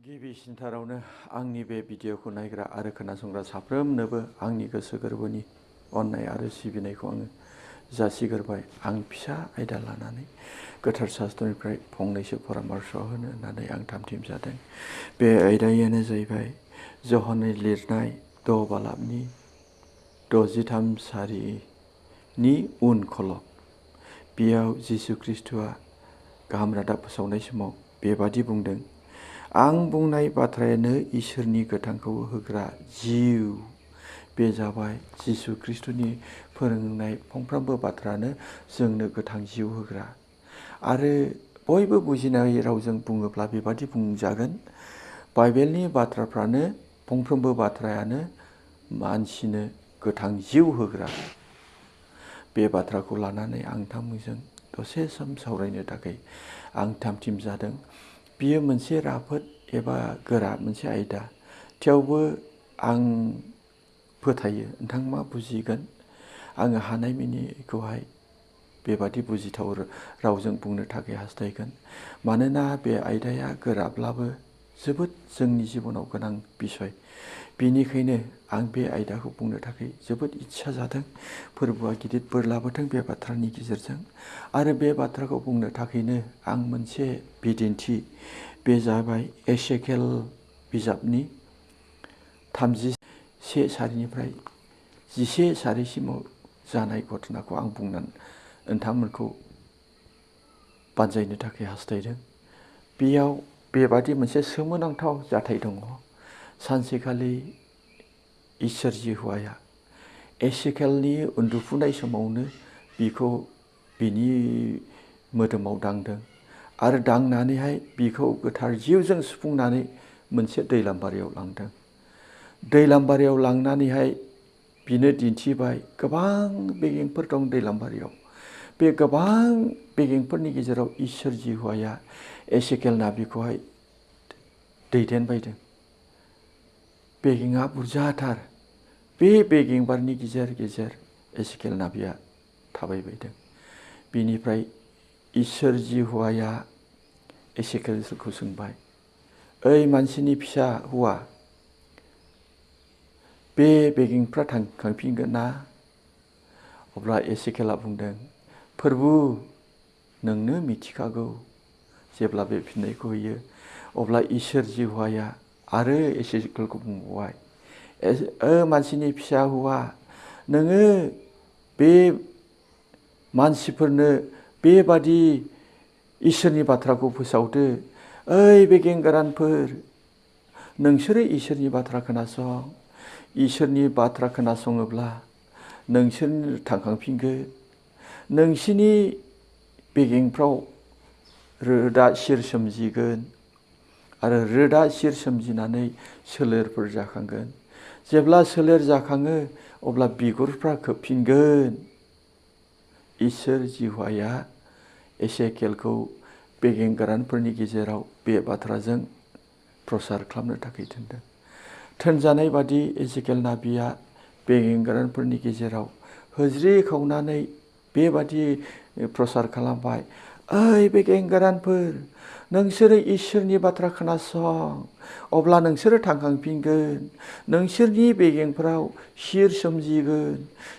गिबिसिनथारावनो आंनि बे भिडिअखौ नायग्रा आरो खोनासंग्रा साफ्रोमनोबो आंनि गोसो गोरबोनि अननाय आरो सिबिनायखौ आङो जासिग्रोबाय। आं फिसा आयदा लानानै गोथार शास्त्रनिफ्राय फंनैसो परामर्श होनो होननानै आं थामथिम जादों। बे आयदायानो जाहैबाय ज'हननि लिरनाय द' बालाबनि 63 सारिनि उन खलब। बेयाव जिसु ख्रीष्टआ गाहाम रादाब फोसावनाय समाव बेबादि बुंदों, आं बुंनाय बाथ्रायानो इसोरनि गोथांखौ होग्रा जिउ। बे जाबाय जिसु ख्रीष्टनि फोरोंनाय फंफ्रोमबो बाथ्रायानो जोंनो गोथां जिउ होग्रा। आरो बयबो बुजिनाय रावजों बुङोब्ला बेबादि बुंजागोन, बाइबेलनि बाथ्राफ्रानो फंफ्रोमबो बाथ्रायानो मानसिनो गोथां जिउ होग्रा। बे बाथ्राखौ लानानै आं नोंथांमोनजों दसे सम सावरायनो थाखाय आं थामथिम जादों। बियो मोनसे राफोद एबा गोरा मोनसे आयदा, थेवबो आं फोथायो नोंथां मा बुजिगोन। आङो हानायमानिखौहाय बेबादि बुजिथाव रावजों बुंनो थाखाय हास्थायगोन। मानोना बे आयदाया गोराब्लाबो जोबोद जोंनि जिबनाव गोनां बिसय। बेनिखायनो आं बे आयदाखौ बुंनो थाखाय जोबोद इस्सा जादों। फोरबोआ गिदिर बोर लाबोथों बे बाथ्रानि गेजेरजों। आरो बे बाथ्राखौ बुंनो थाखायनो आं मोनसे बिदिन्थि, बे जाबाय एसेकेल बिजाबनि 31 सारिनिफ्राय 11 सारिसिमाव जानाय घटनाखौ आं बुंनानै नोंथांमोनखौ बानजायनो थाखाय हास्थायदों। बेयाव बेबादि मोनसे सोमोनांथाव जाथाय दङ। सानसेखालि इसोर जिहुवाया एसेकेलनि उन्दुफुनाय समावनो बिखौ बिनि मोदोमाव दांदों आरो दांनानैहाय बिखौ गोथार जिउजों सुफुंनानै मोनसे दैलामबारियाव लांदों। दैलामबारियाव लांनानैहाय बिनो दिन्थिबाय गोबां बेगेंफोर दं दैलामबारियाव। बे गोबां बेगेंफोरनि गेजेराव इसोर जिहुवाया एसेकेल नाबिखौहाय दैदेनबायदों। बेगेंआ बुरजाथार। बे बेगेंबारनि गेजेर गेजेर एसेकेल नाबिया थाबायबायदों। बिनिफ्राय इसोर जिहुवाया एसेकेलखौ सोंबाय, ओइ मानसिनि फिसा हौवा, बे बेगेंफ्रा थांफिनगोन ना? अब्ला एसेकेला बुंदों, फोरबु नोंनो मिथिखागौ। जेब्ला बे फिननायखौ होयो अब्ला इसोर जिहुवाया आरो एसेकेलखौ बुंबावबाय, मानसिनि फिसा हौवा, नोङो बे मानसिफोरनो बेबादि इसोरनि बाथ्राखौ फोसावदो। ओइ बेगें गोरानफोर, नोंसोरो इसोरनि बाथ्रा खोनासं। इसोरनि बाथ्रा खोनासङोब्ला नोंसोर थांखांफिनगोन। नोंसिनि बेगेंफ्राव रोदा सिर सोमजिगोन आरो रोदा सिर सोमजिनानै सोलेरफोर जाखांगोन। जेब्ला सोलेर जाखाङो अब्ला बिगुरफ्रा खोबफिनगोन। इसोर जिहुवाया एसेकेलखौ बेगें गोरानफोरनि गेजेराव बे बाथ्राजों प्रसार खालामनो थाखाय थिनदों। थिनजानाय बादि एसेकेल नाबिया बेगें गोरानफोरनि गेजेराव होज्रिखावनानै बेबादि प्रसार खालामबाय, ओइ बेगें गोरानफोर, नोंसोरो इसोरनि बाथ्रा खोनासं, अब्ला नोंसोरो थांखांफिनगोन। नोंसोरनि बेगेंफ्राव सिर सोमजिगोन।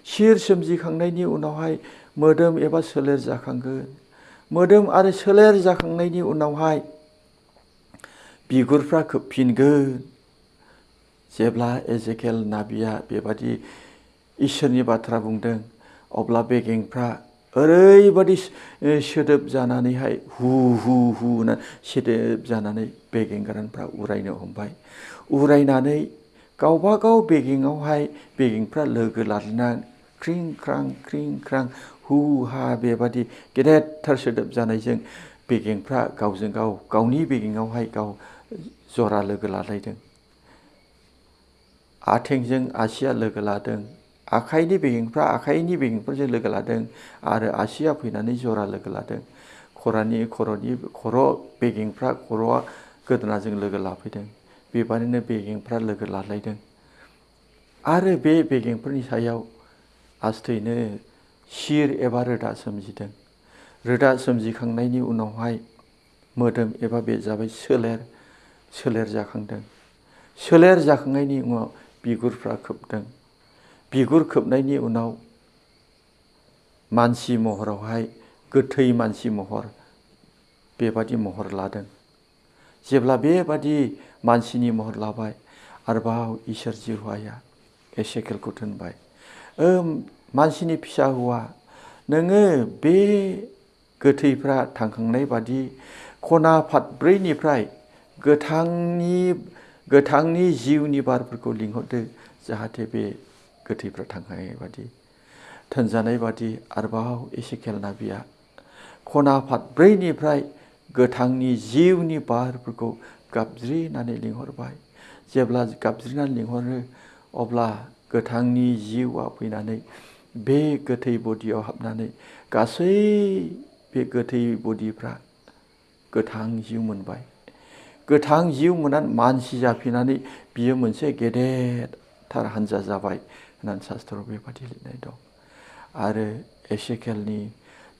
सिर सोमजिखांनायनि उनावहाय मोदोम एबा सोलेर जाखांगोन। मोदोम आरो सोलेर जाखांनायनि उनावहाय बिगुरफ्रा खोबफिनगोन। जेब्ला एसेकेल नाबिया बेबादि इसोरनि बाथ्रा बुंदों, अब्ला बेगेंफ्रा ओरैबादि सोदोब जानानैहाय हु हु हु होनना सोदोब जानानै बेगें गोरानफ्रा उरायनो हमबाय। उरायनानै गावबागाव बेगेङावहाय बेगेंफ्रा लोगो लाज्लायना ख्रिं ख्रां ख्रिं ख्रां हु हा बेबादि गेदेरथार सोदोब जानायजों बेगेंफ्रा गावजों गाव गावनि बेगेङावहाय गाव जरा लोगो लालायदों। आथिंजों आसिया लोगो लादों। आखाइनि बेगेंफ्रा आखाइनि बेगेंफोरजों लोगो लादों आरो आसिया फैनानै जरा लोगो लादों। खर' बेगेंफ्रा खर'आ गोदोनाजों लोगो लाफैदों। बेबादिनो बेगेंफ्रा लोगो लालायदों आरो बे बेगेंफोरनि सायाव आस्थैनो सिर एबा रोदा सोमजिदों। रोदा सोमजिखांनायनि उनावहाय मोदोम एबा बे जाबाय सोलेर। सोलेर जाखांदों। सोलेर जाखांनायनि उनाव बिगुरफ्रा खोबदों। बिगुर खोबनायनि उनाव मानसि महरावहाय गोथै मानसि महर बेबादि महर लादों। जेब्ला बेबादि मानसिनि महर लाबाय आरोबाव इसोर जिउहाया एसेकेलखौ थोनबाय, मानसिनि फिसा हौवा, नोङो बे गोथैफ्रा थांखांनाय बादि खना फादब्रैनिफ्राय गोथांनि जिउनि बारफोरखौ लिंहरदो, जाहाथे बे गोथैफ्रा थांखांनाय बादि थोनजानाय बादि आरोबाव एसेकेल नाबिया खना फादब्रैनिफ्राय गोथांनि जिउनि बारफोरखौ गाबज्रिनानै लिंहरबाय। जेब्ला गाबज्रिनानै लिंहरो अब्ला गोथांनि जिउआ फैनानै बे गोथै बडियाव हाबनानै गासै बे गोथै बडिफ्रा गोथां जिउ मोनबाय। गोथां जिउ मोननानै मानसि जाफिननानै बियो मोनसे गेदेरथार हान्जा जाबाय होननानै शास्त्रआव बेबादि लिरनाय दं। आरो एसेकेलनि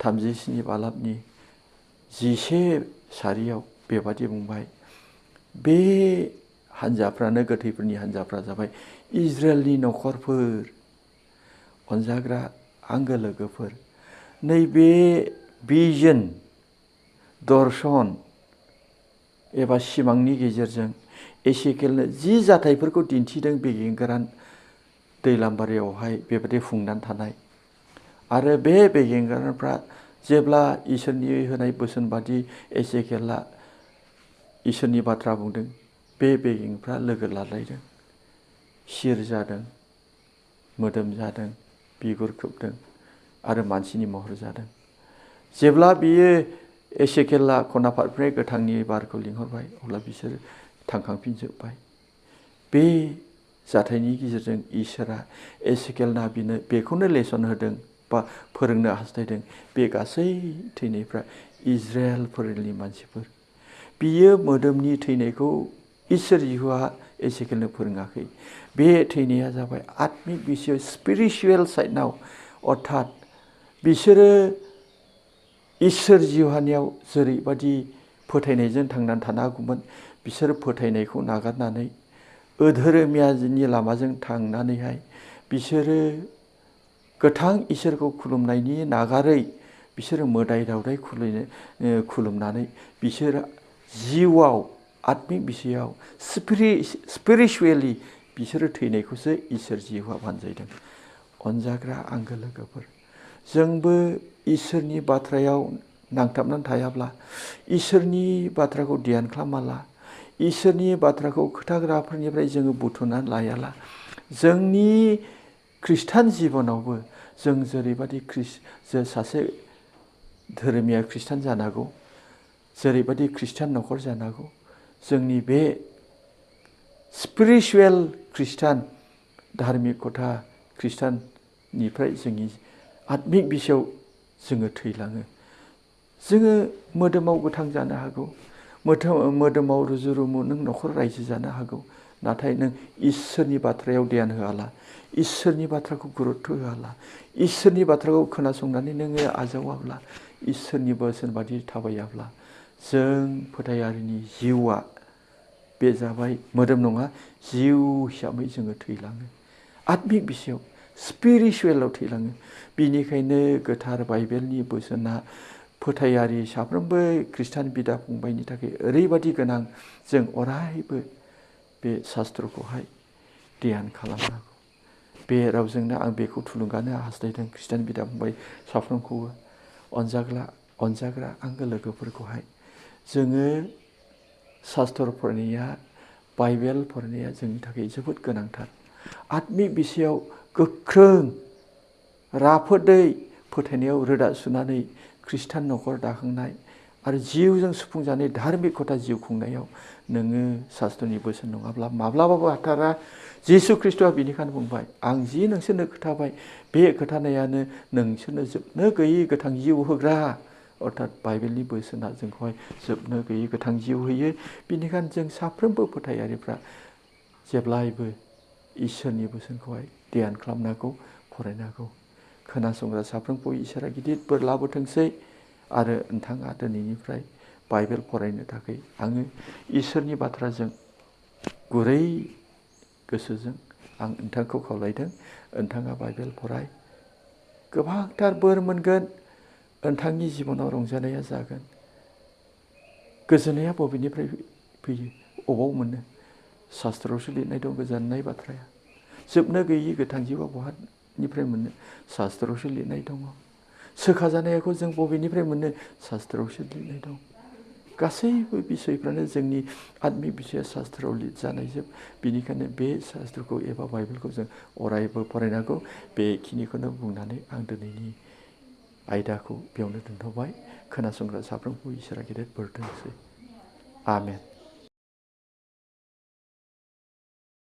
37 बालाबनि 11 सारियाव बेबादि बुंबाय, बे हान्जाफ्रानो गोथैफोरनि हान्जाफ्रा जाबाय इज्राइलनि न'खरफोर। अनजाग्रा आंगो लोगोफोर, नैबे भिजन दर्शन एबा सिमांनि गेजेरजों एसेकेलनो जि जाथायफोरखौ दिन्थिदों बेगेंगोरान दैलामबारियावहाय बेबादि खुंनानै थानाय, आरो बे बेगेंगोरानफ्रा जेब्ला इसोरनि होनाय बोसोन बादि एसेकेला इसोरनि बाथ्रा बुंदों, बे बेगेंफ्रा लोगो लालायदों, सिर जादों, मोदोम जादों, बिगुर खोबदों आरो मानसिनि महर जादों। जेब्ला बियो एसेकेला खना फादब्रै गोथांनि बारखौ लिंहरबाय अब्ला बिसोर थांखांफिनजोब्बाय। बे जाथायनि गेजेरजों इसोरा एसेकेल नाबिनो बेखौनो लेसन होदों बा फोरोंनो हास्थायदों, बे गासै थैनायफ्रा इज्राइलफोरनि मानसिफोर। बियो मोदोमनि थैनायखौ इसोर जिहुआ एसेकेलनो फोरोङाखै। बे थैनाया जाबाय आत्मिक बिसय स्पिरिचुवेल साइडनाव, अर्थात बिसोरो इसोर जिउहानियाव जेरैबादि फोथायनायजों थांनानै थानो हागौमोन, बिसोर फोथायनायखौ नागारनानै अधोरोमियानि लामाजों थांनानैहाय बिसोरो गोथां इसोरखौ खुलुमनायनि नागारै बिसोरो मोदाय दावदाय खुलुमनानै बिसोरो जिउआव आत्मिक बिसयाव स्पिरिचुवेलि बिसोरो थैनायखौसो इसोर जिउआ बानजायदों। अनजाग्रा आंगो लोगोफोर, जोंबो इसोरनि बाथ्रायाव नांथाबनानै थायाब्ला, इसोरनि बाथ्राखौ ध्यान खालामाला, इसोरनि बाथ्राखौ खोथाग्राफोरनिफ्राय जोङो बुथुमनानै लायाला, जोंनि खृष्टान जिबनावबो जों जेरैबादि सासे धोरोमिया खृष्टान जानो हागौ, जेरैबादि खृष्टान न'खर जानो हागौ, जोंनि बे स्पिरिचुवेल खृष्टान धार्मिकथा खृष्टाननिफ्राय जोंनि आत्मिक बिसयाव जोङो थैलाङो। जोङो मोदोमाव गोथां जानो हागौ, मोदोमाव रुजु रुमु नों न'खर रायजो जानो हागौ, नाथाय नों इसोरनि बाथ्रायाव ध्यान होआला, इसोरनि बाथ्राखौ गुरुत्थ होआला, इसोरनि बाथ्राखौ खोनासंनानै नोङो आजावाब्ला, इसोरनि बोसोन बादि थाबायाब्ला, जों फोथायारिनि जिउआ बे जाबाय मोदोम नङा, जिउ हिसाबै जोङो थैलाङो। आत्मिक बिसयाव स्पिरिचुवेलाव थैलाङो। बिनिखायनो गोथार बाइबेलनि बोसोना फोथायारि साफ्रोमबो खृष्टान बिदा फंबायनि थाखाय ओरैबादि गोनां, जों अरायबो बे शास्त्रखौहाय ध्यान खालामनांगौ। बे रावजोंनो आं बेखौ थुलुंगानो हास्थायदों खृष्टान बिदा फंबाय साफ्रोमखौबो। अनजाग्रा आंगो लोगोफोरखौहाय जोङो शास्त्र फरायनाया, बाइबेल फरायनाया जोंनि थाखाय जोबोद गोनांथार। आत्मिक बिसयाव गोख्रों राफोदै फोथायनायाव रोदा सुनानै खृष्टान न'खर दाखांनाय आरो जिउजों सुफुंजानाय धार्मिकथा जिउ खुंनायाव नोङो शास्त्रनि बोसोन नङाब्ला माब्लाबाबो हाथारा। जिसु खृष्टआ बेनिखायनो बुंबाय, आं जि नोंसोरनो खोथाबाय बे खोथानायानो नोंसोरनो जोबनो गैयै गोथां जिउ होग्रा। अर्थात बाइबेलनि बोसोना जोंखौहाय जोबनो गैयै गोथां जिउ होयो। बेनिखायनो जों साफ्रोमबो फोथायारिफ्रा जेब्लायबो इसोरनि बोसोनखौहाय ध्यान खालामनांगौ, फरायनांगौ। खोनासंग्रा साफ्रोमखौ इसोरा गिदिर बोर लाबोथोंसै। आरो नोंथाङा दिनैनिफ्राय बाइबेल फरायनो थाखाय आङो इसोरनि बाथ्राजों गुरै गोसोजों आं नोंथांखौ खावलायदों। नोंथाङा बाइबेल फराय, गोबांथार बोर मोनगोन। नोंथांनि जिबनाव रंजानाया जागोन। गोजोननाया बबेनिफ्राय फैयो, अबाव मोनो? शास्त्रआवसो लिरनाय दं गोजोननाय बाथ्राया। जोबनो गैयि गोथां जिउआ बहानिफ्राय मोनो? शास्त्रआवसो लिरनाय दङ। सोखाजानायखौ जों बबेनिफ्राय मोनो? शास्त्रआवसो लिरनाय दं। गासैबो बिसयफ्रानो जोंनि आत्मिक बिसया शास्त्रआव लिरजानायजोब। बेनिखायनो बे शास्त्रखौ एबा बाइबेलखौ जों अरायबो फरायनांगौ। बेखिनिखौनो बुंनानै आं दिनैनि आयदाखौ बेयावनो दोनथ'बाय। खोनासंग्रा साफ्रोमखौ इसोरा गेदेर बोर होथोंसै। आमेन।